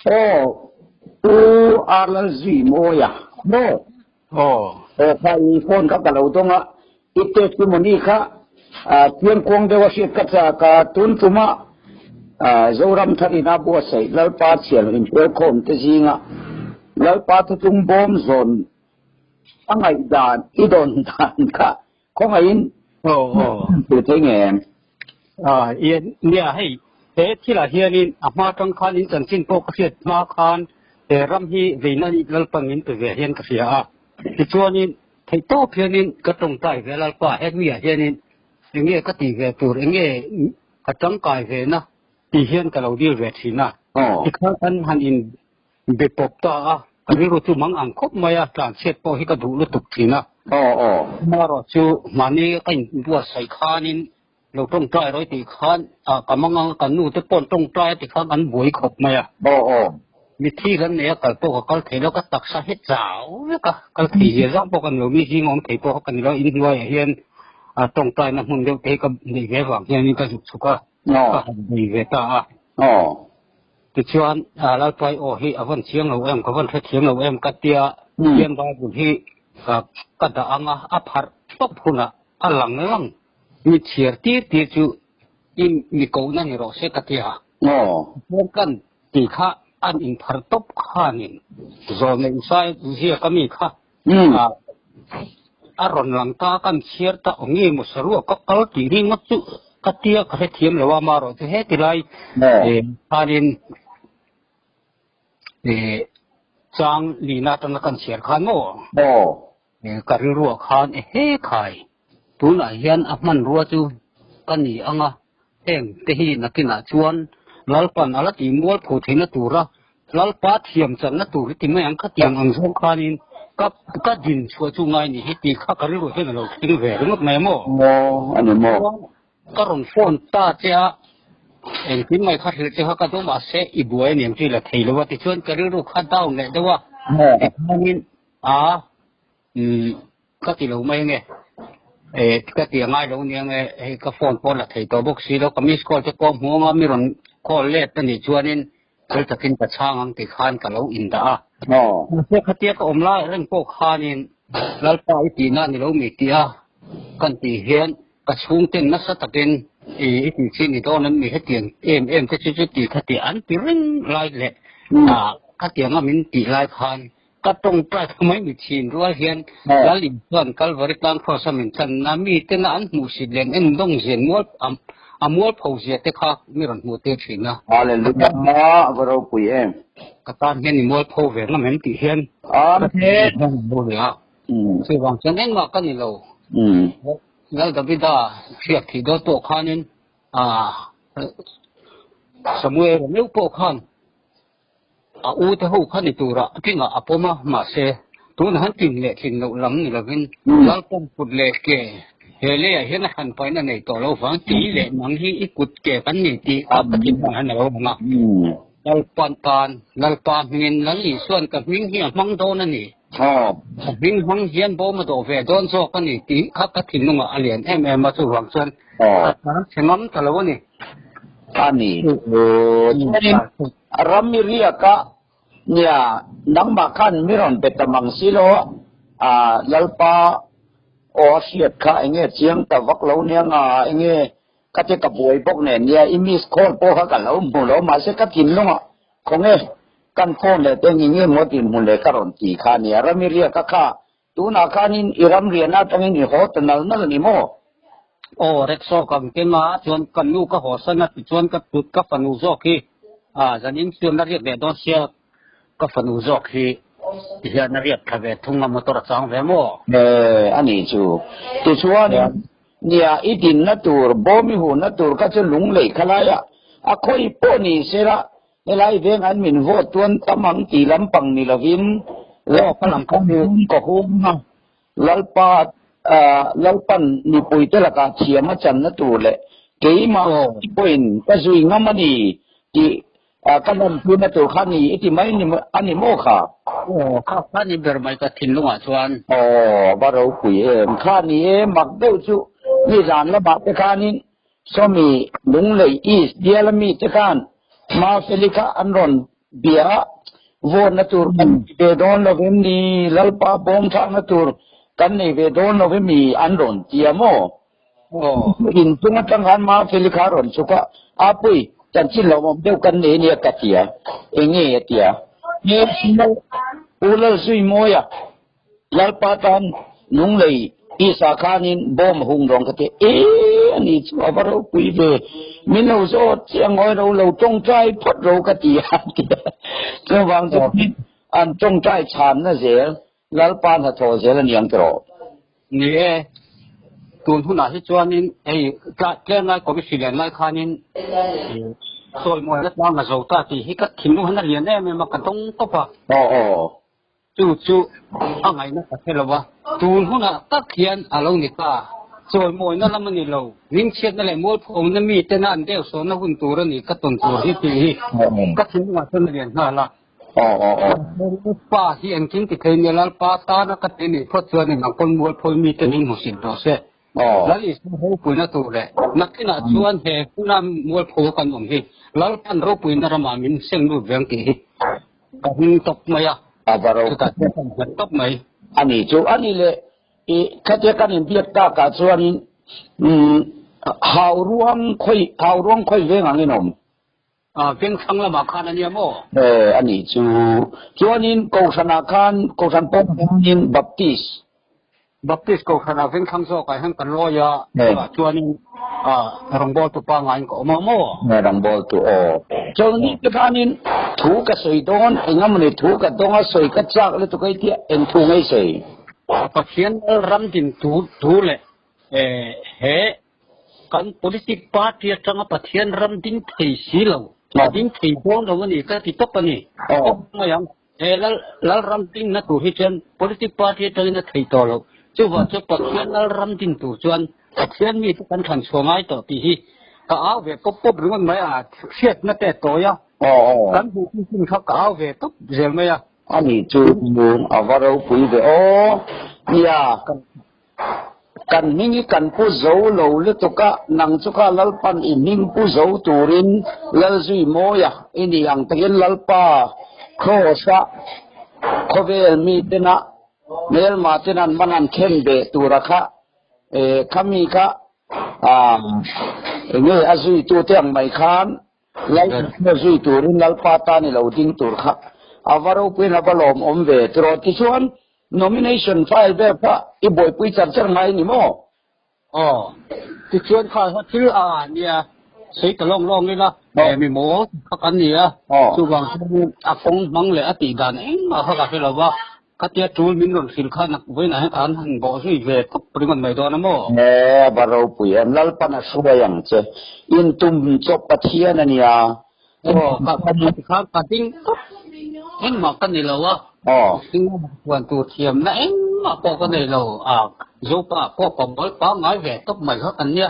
Aw Pu Arlalzuimawia maw? Aw. Aw kha i phone kha ka lo dawng a, i testimony kha chiangkuang deuh a hriat ka chak a, tun tuma Zoram Tharina buatsaih Lalpa thianghlim hruaikhawm te zinga Lalpa thutlung bawm zawn a ngaihdan i dawn dan kha Khawngaihin Aw aw. Hmuh thei nge em? Ah i nia hei he thilah hianin a hma tang khan in chanchin pawh ka hriat hma khan he ram hi veina Lalpan min pe ve hian ka hria a. Tichuanin theih tawp hianin ka tawngtai ve Lalpa he miah hianin enge ka tih ve tur enge ka tangkai ve na tih hian ka lo dil ve thin a. Tikhan kan han in Be pawp ta a, ka rilru chu mang ang khawp mai a, tlanchhiat pawh hi ka duh lutuk thin a. Aw aw. Amaherawh chu mahni ka inbuatsaih khanin lo tawngtai rawih tih khan ah ka mang ang a, kan nu te paw'n tawngtai a ti khan an buai khawp mai a. Aw aw. Mitthi kan nei a, kal pawh ka kal thei lo, ka taksa hi chau vek a, kal thei zia zang pawh ka ni lo, mi zing awm thei pawh ka ni lo, inhnuaiah hian tawngtaina hmun deuh te hi ka neih ve vang hianin ka zuk chhuk a, ka han nei ve ta a. Aw. Tichuan, Lalpai aw hi a vawn chiang lo em, ka vawn hrethiam lo em ka tia, Pathian Bible hi ka dah ang a, a pharh tawp hunah a lang lang mi chhiar tir tir chu i mi kohna ni rawh se ka tia. Pathian kan tih kha an inpharh tawp khanin zawhna Isaiah ziak ami kha A rawn lang ta kan chhiar ta aw nge maw saruak ka kal tih ringawt chu ka tia ka hrethiam lo a amaherawh chu heti lai khanin chang lina atanga kan chhiar khan maw ka rilruah khan ehe khai tunah hian a hmanrua chu ka ni ang a heng te hi nakinah chuan Lalpan a la tih mual pho theihna tura Lalpa thiam channa tur hi ti mai ang khatiang ang zawng khanin ka ka din chhuah chu ngai ni hi tih kha ka rilru hian a lo thleng ve ringawt mai maw? Maw a ni maw? Ka rawn phone ta che a, engtin mai kha hrilh che kha ka duh mahse i buai a ni ang chu i la thei lo a tichuan ka rilru kha down leh deuh a, tikhanin a umm Ka ti lo mai ange. Eh, ka ti a ngai lo nia nge, hei ka phone pawh la thei tawh bawk si lo, ka miss call te pawh hmu anga mi rawn call let a nih chuanin thil takin ka chhang ang tih khan ka lo indah a. Mahse khatia ka awm lai reng pawh khanin Lalpa i tihna ni lo mi tia kan tih hian ka chhungten nasa takin i i tih chi ni dawn an mi hetiang em em te chu chu ti khati an ti reng lai leh khatianga min tih lai khan Ka tawngtai kha mai mi thin rual hian Lal in chuan Kalvari tlang cross a min chan na mi tena an hmuh sit len en dawng zian mual a mual pho zia te kha mi rawn hmuh tir thin a. Hallelujah a va ropui em. Ka tan hian i mual pho ve ngam em tih hian Amen. Chuvang chuan engmah ka ni lo. Lal Davida hriat thih dawn pawh khanin Samuel meuh pawh khan A u te ho kha ni tura tlingah a pawm a, mahse, tunah han tlin leh tlin loh lam ni lovin Lalpawm kut leh ke he leiah hian a hran pahin a nei tawh lo vang tih leh nang hi i kut ke kan ni tih kha ka tih hmang hian a lo hmang a. Lalpan tan, Lalpa hmingin Lal Isuan ka hming hi a hmang dawn a ni. Ka hming hmang hian bawm a dawh ve dawn zawk a ni tih kha ka thinlungah a lian em em a, chuvang chuan ka tlan chhe ngam ta lo a ni. A ni. Chuanin ram i riak a, nia nangmah khan mi rawn be ta mang si lo a, Lalpa aw a hriat kha enge chiang ta vak lo nia nga enge ka ti ka buai bawk nen nia i miss call pawh kha ka lo hmu lo mahse ka thinlungah khawnge kan phone leh te nge nge maw tih hmu leh ka rawn ti kha nia ram i riak a kha Tunah khanin i ram riahna atangin i haw ta nal nal a ni maw? Aw, Reksaw ka keng a, chuan ka nu ka haw san a tichuan ka tut ka fanu zawk hi a zanin chuan a riak ve dawn sia, ka fanu zawk hi tihian a riak thla ve thung a motor a chang ve maw? E, a nih chu. Tichuanin nia i dinna tur, bawm i hunna tur kha chu lunglei kha laiah a khawi pawh ni sela Helai veng an min vote tuan tam ang tih lampang ni lovin ka hum a, Lalpa Lalpan mipuite lakah thiam a channa tur leh keimah pawhin ka zui ngam a ni tih ka lantirna tur kha ni i ti mai a ni maw kha? Aw, kha kha ni ber mai ka thinlungah chuan. Aw, va ropui em. Kha ni e, mak deuh chu nizan lamah te khanin Sawmi Lunglei East biala mite khan Mafeli kha an rawn bia vawnna tur kan nei ve dawn lovin ni Lalpa bawm thlakna tur kan nei ve dawn lovin mi an rawn ti a maw? In chung atang khan Mafeli kha a rawn chhuk a, Apui, chanchin lawmawm deuh kan nei ania ka ti a, enge a ti a? U Lalzuimawia, Lalpa tan Lunglei Isa khanin bawm a hung rawng ka ti a, e ani chu a va ropui ve, min lo zawt chiang ngawi ro lo tawngtai phawt ro ka ti a ti a, chuvang chuan an tawngtai chhanna zel Lalpa hnathawh zel a ni ang tiraw? Ni e, tun hunah hi chuanin hei tlem lai committee lian lai khanin sawi mualna tlanga zo ta tih hi ka thinlung hian a lian em em a, ka dawng tawp a. Aw aw. Chu chu a ngaihna ka hre lo va, tun hunah tak hian a lo ni ta. Chawimawina lam a ni lo, hmingchhiatna leh mualphuamna mitena an deuhsawhna hun tur a ni ka tawn tur hi tih hi ka thinlungah chuan a lian nghal a. Pa hi engkim ti thei nia, Lalpa tana ka ti nih phawt chuan engah pawn mualphawi mite min hmusit rawh se. Lal Isua ropuina tur leh nakinah chuan he huna mualpho kan awm hi Lalpan ropuina ramah min seng lut veng tih hi ka hming tawp mai a. A va ro. Chutah chuan kan nghet tawp mai. A ni chu a ni le i khatia kan inbiak takah chuanin hau ruang khawi hau ruang khawi veng angin awm. Veng thlang lamah khan a nia maw? E, a nih chu. Chuanin Kohhranah khan, Kohhran pawh hianin Baptist. Baptist Kohhranah veng thlang zawkah hian kan lawi a, chutah chuanin rawngbawltu pangaiin ka awm a maw? E, rawngbawltu aw. Chawlhni te khanin thu ka sawi dawn, eng emawni thu ka dawng a, sawi ka chak lutuk a i tia, eng thu ngei sawi? Pathian ram din thu leh he Kan politic party atanga Pathian ram ding thei si lo, a ding thei dawn lo a ni ka ti tawp a ni. Tawp mai ang. He lal lal ram dingna tur hi chuan politic party atangin a thei tawh lo. Chuvang chuan Pathian lal ram ding tur chuan Pathian mite kan thlan chhuah ngai tawh tih hi ka au ve pawp pawp ringawt mai a, hriatna te a tawi a. Kan hmuh hun hun kha ka au ve tawp zel mai a. A nih chu a va ropui ve aw. Nia. Kan hming hi kan pu zo lo lutuk a, nang chu kha Lalpan i hming pu zo turin Lalzui mawia i ni ang takin Lalpa Kraws-a khawvel mitena hmelma ten an man an khen beh tura kha khami kha enge a zuitute ang mai khan Lalpa zui turin Lalpa tan i lo ding tur kha a va ropuiin a va lawmawm ve tiraw tichuan Nomination file vel kha i buaipui char char ngai ni maw? Aw, tichuan kha kha thil a nia, sei ta lawng lawng ila, he mi maw kha kan ni a, chuvang chuan a kawng hmang leh a tih dan engmah kha ka hre lo va, khatia tul min rawn hrilh kha nak vawiinah hian an han bawh zui ve tawp ringawt mai dawn a maw? He va ropui em, Lalpan a hruai ang che, intum chawp Pathian a nia. Aw, ka kha ka ding tawp, engmah ka ni lo a, huan tur thiamna engmah pawh ka nei lo, a Zopa pawh ka mawl pangngai ve tawp mai kha kan nia.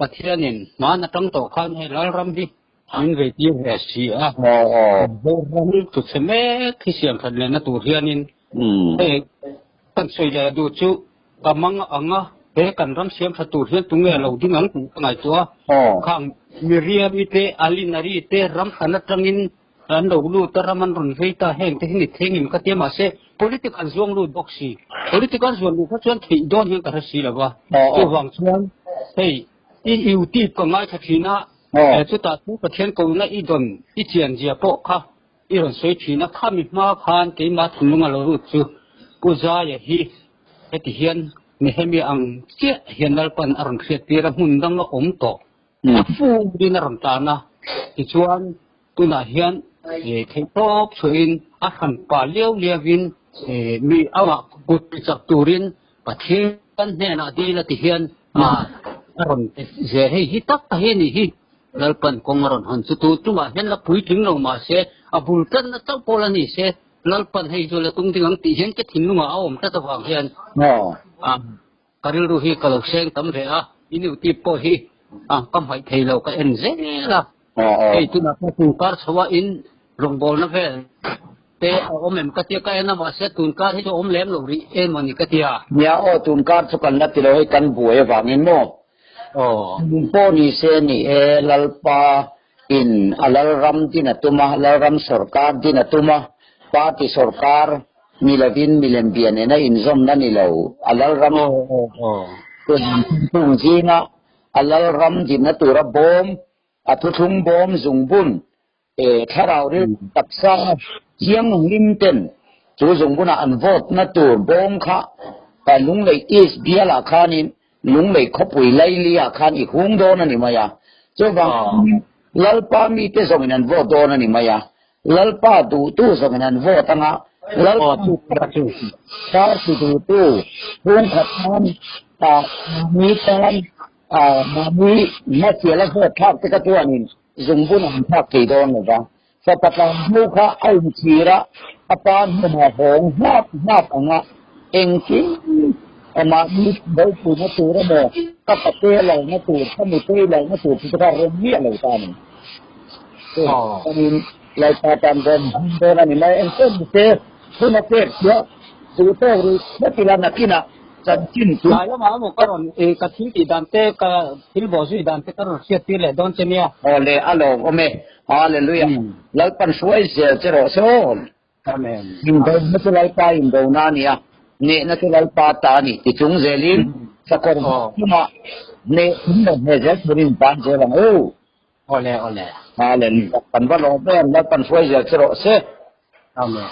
Pathianin hman atang tawh khan hei Lalram hi min vei tir ve si a, Zoram thuchhe mek hi siam that lehna tur hianin hei kan sawi leh duh chu Ka mang ang a, he kan ram siam tha tur hian tunge lo ding ang tih ka ngaihtuah a. Khang Miriam-i te, Alinari te ram hran atangin an lo lut a, ram an rawn vei ta, heng te hi ni thengin ka tia mahse politic an zuang lut bawk si. Politic an zuan luh kha chuan theih dawn hian ka hre si lo va. Chuvang chuan hei i YouTube ka ngaithla thin a, chutah chu Pathian kohna i dawn i chian zia pawh kha i rawn sawi thin a, khami hma khan keimah thinlung a lo lut chu Pu Zaia hi Heti hian Nehemia ang chiah hian Lalpan a rawn hriat tir a, hmun dang a awm tawh. A furin a rawn tan a, tichuan tunah hian theihtawp chhuahin a hran pah liau liauin mi amah kut tichak turin Pathian hnenah dil a ti hian a rawn ti zel. Hei hi tak tak hi a nih hi. Lalpan kawng a rawn hawn chu tu tumah hian la puitling lo mahse a bul tanna chauh pawh la ni se. Lalpan hei chu la tung ding ang tih hian ka thinlungah a awm tlat avang hian ka rilru hi ka lo seng tam ve a, i nuti pawh hi ka hmaih thei lo ka en zel a, hei tunah pawh tunkar chho a in rawngbawlna vel te a awm em ka tia ka en a mahse tunkar hi chu a awm lem lo rih em a ni ka tia. Nia aw tunkar chu kan la ti lo hei kan buai avangin maw? Aw. Pawh ni se ni e Lalpa. in a lalram din a tum a, lalram sawrkar din a tum a, party sawrkar ni lovin milem bia nena inzawmna ni lo, a lalram tung zinga a lalram dinna tura bawm, a thuthlung bawm zungbun e thlarau ril taksa thianghlim ten chu zungbunah an vote na tur bawm kha Lunglei East bialah khanin Lunglei khawpui laili ah khan i hung dawn a ni mai a. Chuvang Lalpa mite zawngin an vote dawn a ni mai a. Lalpa duhtu zawngin an vote anga Lalpa party duhtu chhungkhat tan mahni tan mahni hmasiala vote thlak te kha chuanin zungbun an thlak thei dawn lo va. Fapa tlangnu kha a inchhir a, a pa hnenah hawng hnap hnap ang a, engkim mahni ropuina tur emaw, ka pate lohna tur, ka nutei lohna tur chu kha rem miah lo ta a ni. Chuan Lalpa tan dawn dawn a ni mai, engpawh ni se hun a pek chiah duh tawk rih phawt ila nakinah chanchin chu. Tlai lamah emaw ka rawn ka thil tih dan te, ka thil bawh zui dan te ka rawn hriat tir leh dawn che nia. Aw le, a lawmawm e. Hallelujah. Lalpan hruai zel che rawh se aw. Amen. Indona chu Lalpa indona a ni a, nehna chu Lalpa ta a ni ti chung zelin sakawr chungah neh thum leh hneh zel turin in tan zel ang u. Awle awle. Hallelujah. Kan va lawm em Lalpan hruai zel che rawh se. Amen.